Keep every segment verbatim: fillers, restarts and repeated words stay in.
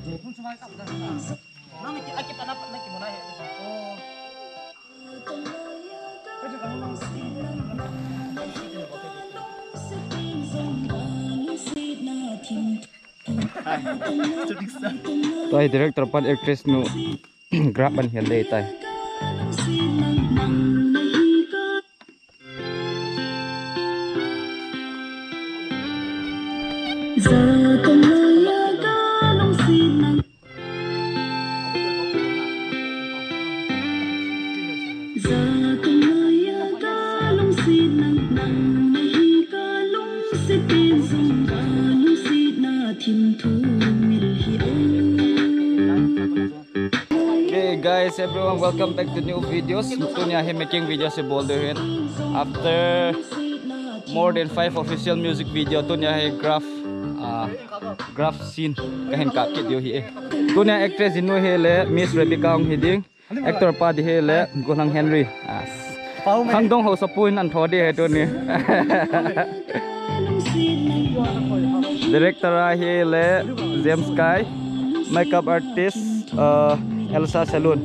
Tua hi director pan actress nu grab an hian dei tai. Hey guys, everyone, welcome back to new videos. Tunia hi making video se bol deu hin. After more than five official music video, tunia hi graph, ah, graph scene kahin kap kit diu hi e. Tunia actress inu hi le Miss Rebecca Ong hi ding. Actor pa di hi le Golang Henry. Ah, khangdong ho sapu in an tho di hi tuni. Director a hi le James Kai. Makeup artist, uh, Elsa Salon.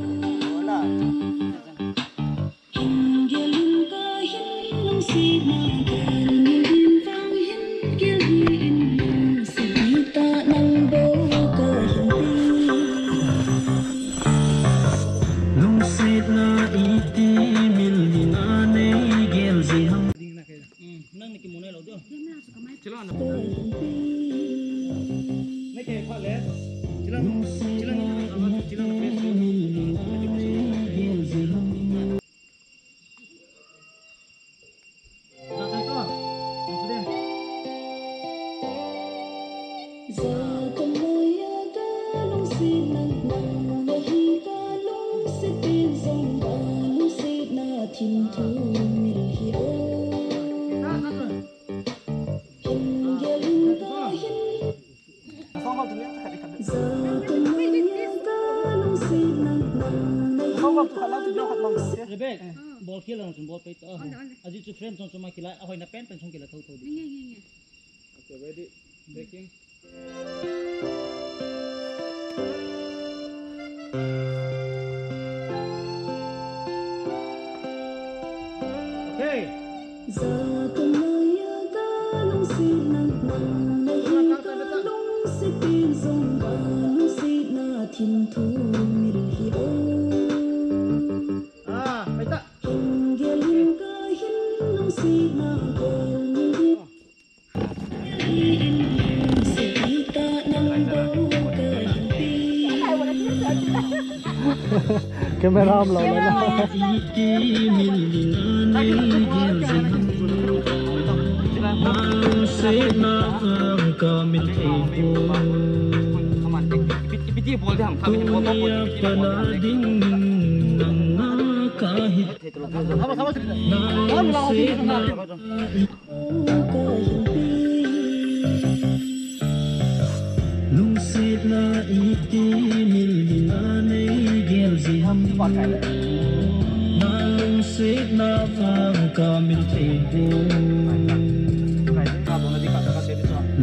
Lungsetna iti mil ding a nei gel jeh ham. Nang ni kimu nai lou diu. Chila na. Nai ke pha le. Chila. Chila ni. Chila na. Rebek, ball khel lang chun ball pei ta. Ajeh chu frame chon chon ma kila, ahoina pen pen chon kila tho tho di. Nge, nge, nge. Okay, ready? Breaking. Okay. Ah, baita. Camera am lo lo na. Lungsetna iti mil ding a nei gel jeh ham. Na lungsetna vang ka mil thei poi.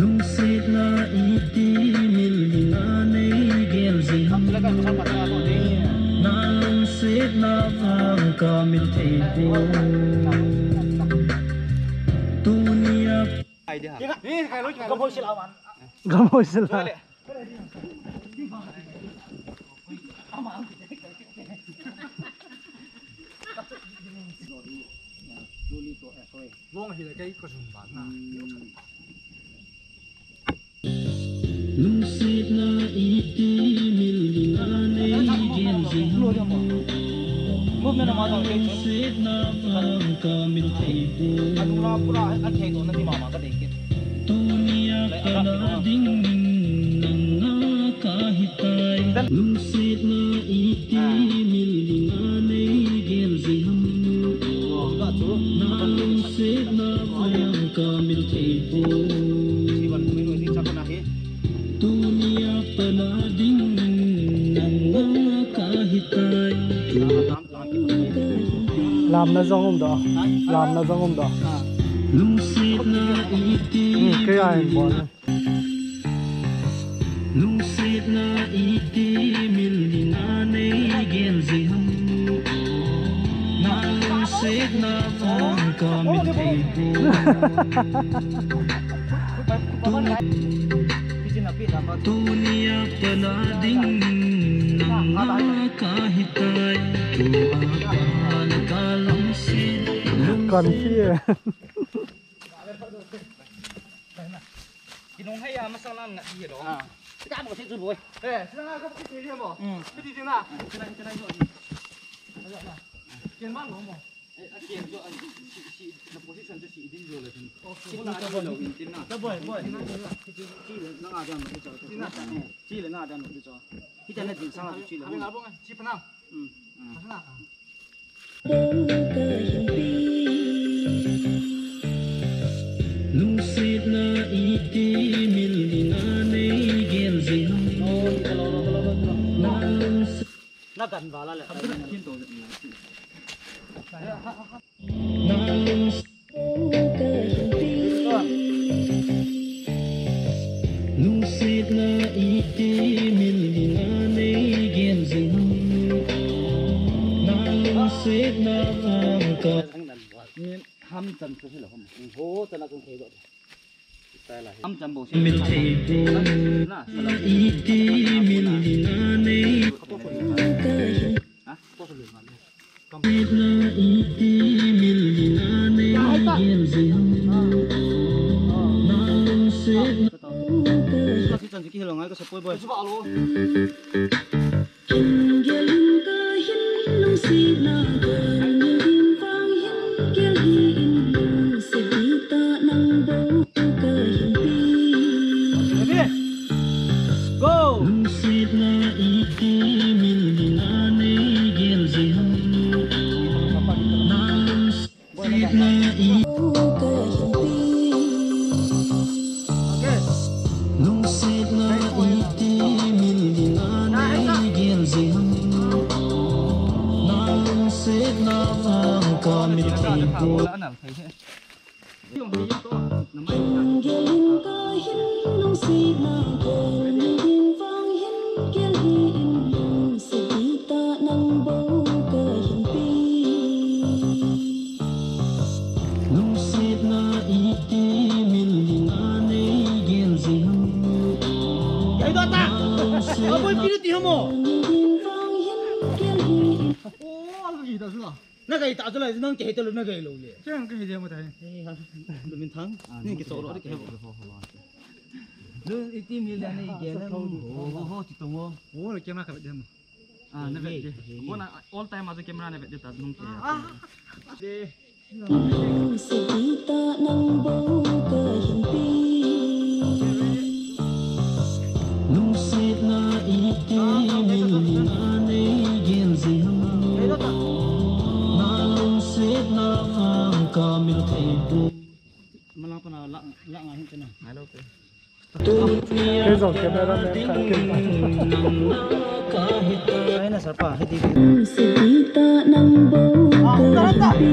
Lungsetna iti mil ding a nei gel jeh ham. Na lungsetna vang ka mil thei poi. Tunia Gam hoi sila. Lungsetna iti mil ding a nei gel jeh ham. Lungsetna vang ka mil thei poi. Tunia pat a ding nang a ka hi tai. Lungsetna iti mil ding a nei gel jeh ham. Na lungsetna vang ka mil thei poi. Tunia pat a ding nang a ka hi tai. Lamna jong um doh. Lamna jong um doh. Lungsetna iti. Hmm, kei a hin bol. Lungset Na iti mil ni na nei gel jing ham. Na lungsetna vang ka mit thei poi. Tun, tunia pat a ding nang na ka hitai. Tua pat ka lungset. Kan si e. Kinung hai a masang nan ngat hi lo. Ah. Tika mo si chu boy. Eh, sina na ka ki ti mo. Hmm. Ki ti na. Sina, sina jo. Ken man lo mo. Eh, a ken jo, a si, si, na position chu si din jo le sin. Okay. Si na jo lo in tin na. Da boy, boy. Sina, sina. Si le na ga dan lo cho. Sina. Si le na dan lo cho. Hi ta na din sa na si le. Ani na bo ngan, si pa na. Hmm. Hmm. Pa na. Lungsetna iti mil ni na nei gel jing ham. Na lungset- Na kan vala le. Na lungset- Lungsetna iti mil ni na nei gel jing ham. Na lungsetna vang ka. Min ham chan chu hilo ham. Ho chan a chung thei do. Ham chan bo se. Mit thei poi. Na, iti mil ni na nei. Ha? Lungsetna iti mil ni na nei gel jing ham. Na lungsetna. Ka si chan si ki hilo ngai ka sa poi boy. Hin gel in ka hin lungsetna gel, ni ding vang hin gel hi in lungset ding tah nang bou ka hin pi. Ready? Go! Lungsetna iti mil ni na nei gel jing ham. Na lungsetna i- Okay. Lungsetna iti mil ni na nei gel jing ham. Na lungsetna vang ka mit thei poi. Gelin ka hin lungsetna gel, ni ding vang hin gel hi in lungset ding tah nang bou ka hin pi. Lungsetna iti mil ni na nei gel jing ham. Kei do ta. Aboi piru ti hamo. Ni ding vang hin gel hi in. Oh, alu kita sula. Na gai ta chu lai, nang kei ta lu na gai lo le. Chang kei dia mo tai. Lu min thang. Ni ki to lo de kei. Lu iti mil ni na nei gel ham. Ho, ho, ho, ti to mo. Oh, le camera ka vet de mo. Ah, na vet de. Ko na all time a chu camera na vet de ta nung ke. Ah. De. Lungset ding tah nang bou ka hin pi. Lungsetna iti mil ni na nei gel jing ham. Na lungsetna vang ka mit thei poi. Malang pana la, la ngai hin chena. Hello, te. Kei jong camera man khat kei. Ai na sapa, hiti. Lungset ding tah nang bou ka hin pi.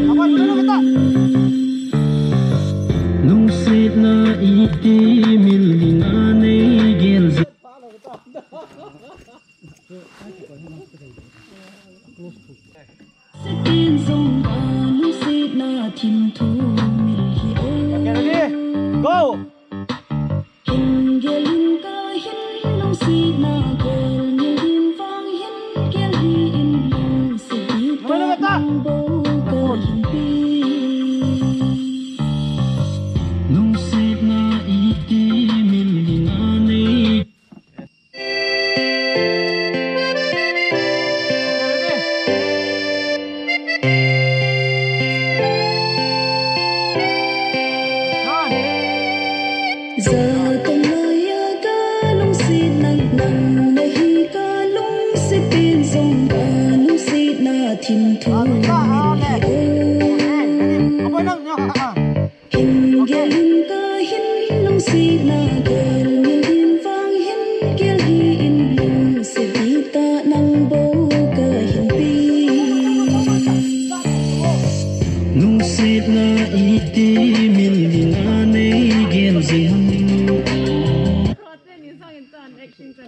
Lungsetna iti mil ni na nei gel jing. Setin jong ba lungsetna thim thum mil hi o. Okay, ready? Go! Hin gelin ka hin lungsetna gel, ni ding vang hin gel hi in lungset ding tah nang bou ka hin pi. Lungsetna iti mil ni na nei. Jatah maiya ka lungsetna nang nahi.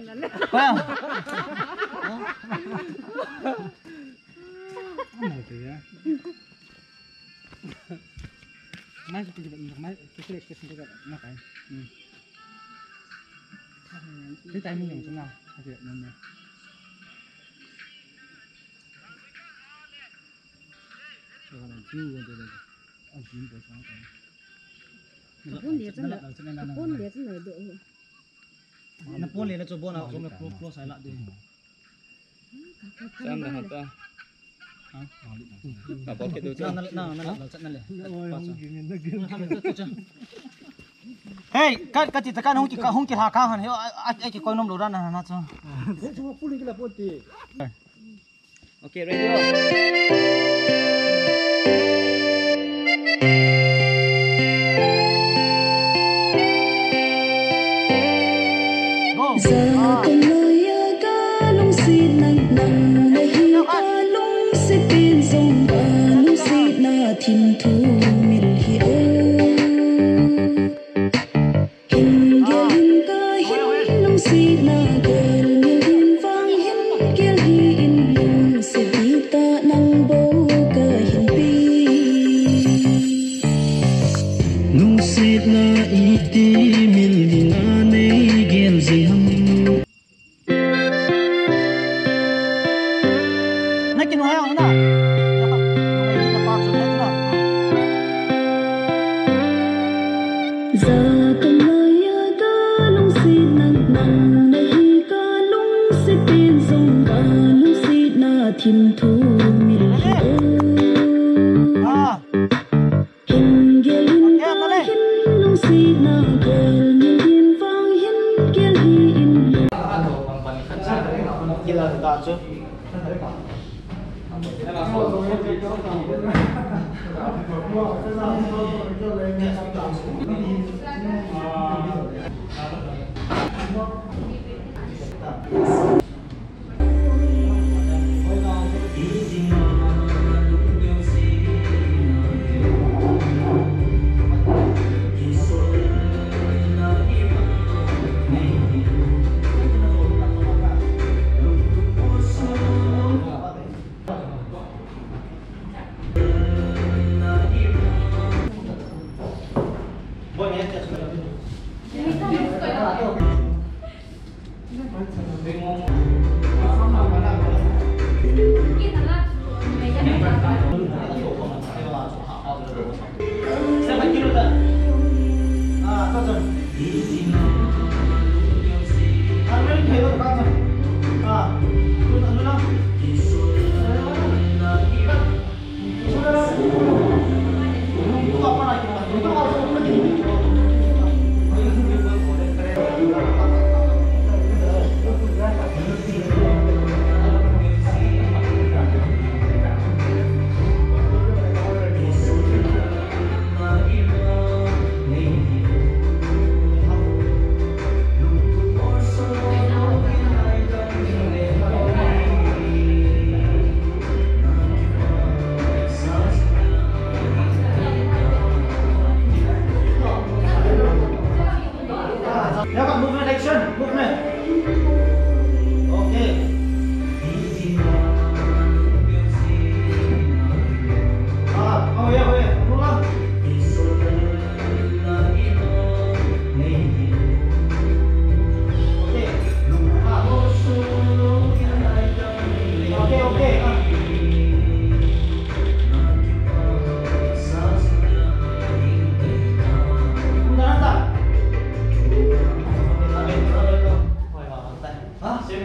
Koi a? Mai, mai, mai, mai. Hmm. Cái tay mình dùng thế nào? Cái việc này này. Cho nó chiu rồi, rồi, rồi. Ông chiu rồi sao? Phun dia chu na, phun dia chu na do. Na pon le na chu bon a, som le close, close ai la de. Cham da hata. Ha? Na bol ke do cha. Na, na, na, na, na, na le. Oi, hung ging na ging. Hey, ka, ka ti ta ka hung ki, ka hung ki ha ka han he, a, a, a ki koi nom lo ran na na chu. Chu chu puli ki la pon ti. Okay, ready, go. Go. Za ka maya ka lungsetna nang nahi ka lungset pen jong ka lungsetna thim thum mil hi o. Hin gel in ka hin lungsetna gel, ngil in vang hin gel hi in lungset ding ta nang bou ka hin pe. Lungsetna iti mil ding a nei gel jing ham. Na kinu hai na. Za ka maya ka lungsetna nang nahi ka lungset pen jong ka lungsetna thim thum mil hi o. Ah. Hin gel in ka hin lungsetna gel, ngil in vang hin gel hi in lung. Gila ta chu. Movement, action, movement. Okay. Ah, oh yeah, oh yeah. Move on. Okay. Ah. Okay, okay. Ah.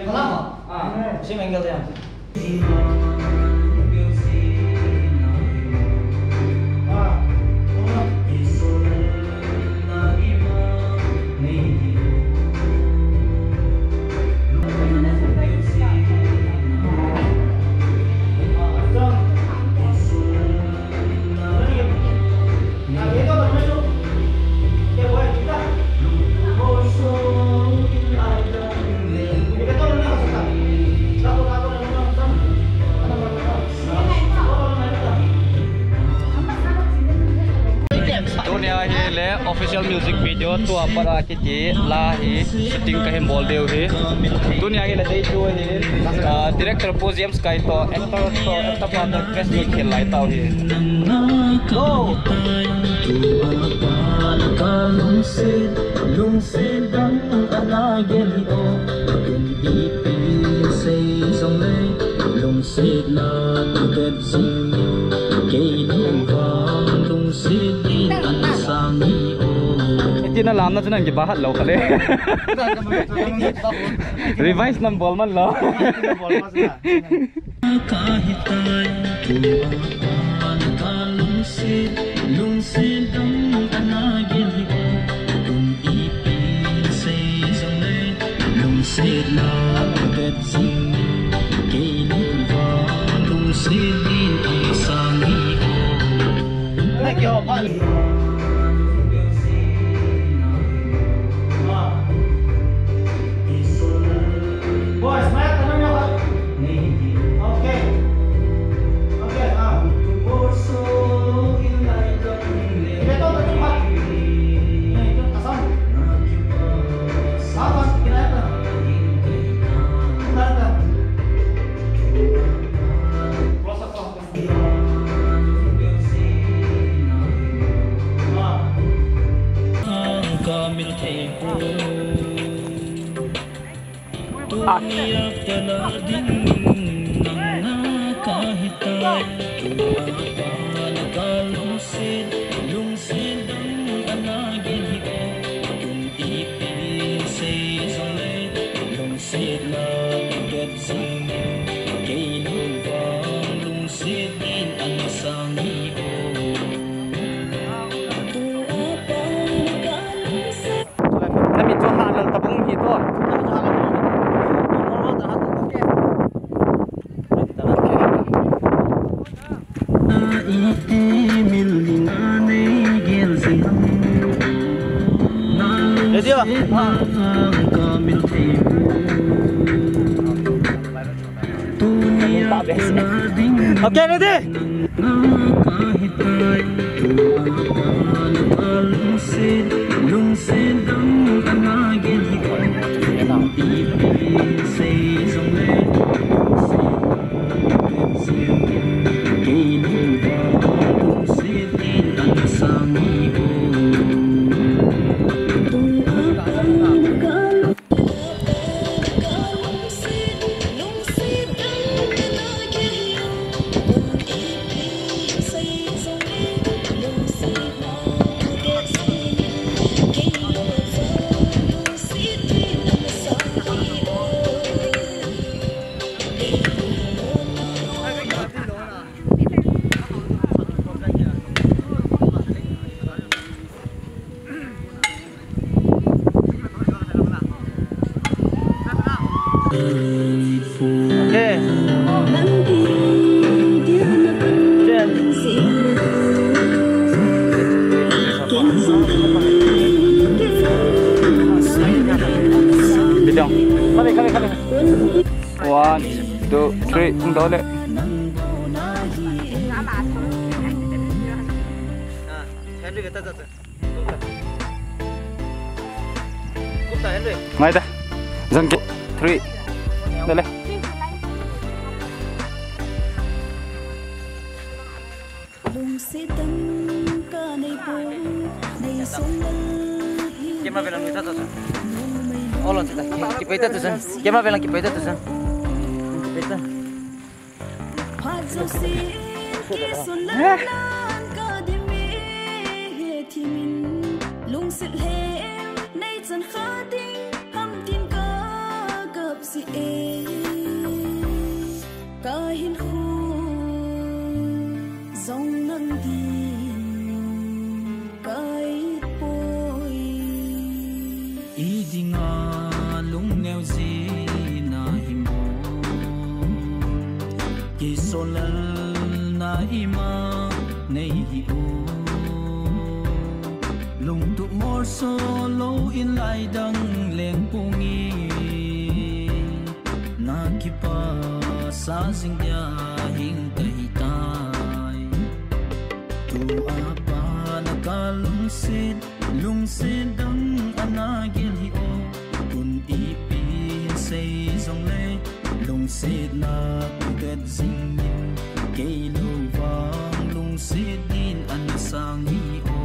Ha? Same angle dia. Tua pat a kiti la hi shooting kahin bol diu ahi. Tunia hi la dei chu hi, ah, director Pu James Kai toh actor toh actor pa toh crush ni khel lai tau hi. Go! Iti na lam na chu nang kiba hat lou kha le. Revise nam bol man lou. Okay, ready? One, two, three, tung tau le. Ngai ta. Jang ke. Three. Dale. Camera velang kita tu san. Olon kita. Kipai ta tu san. Camera velang kipai ta tu san. Kipai ta. I dinga lungneo jina hi mo, kisolna ima nei hi o. Lungtup morso lou in laidang leng pung in na kipasa jing dia hing kahi tai. Tua pat na kalungset, lungset dang Nagel hi o, tun ipi sei jongle, lungsetna tudet jingin, kei lou vang lungset din ana sang hi o.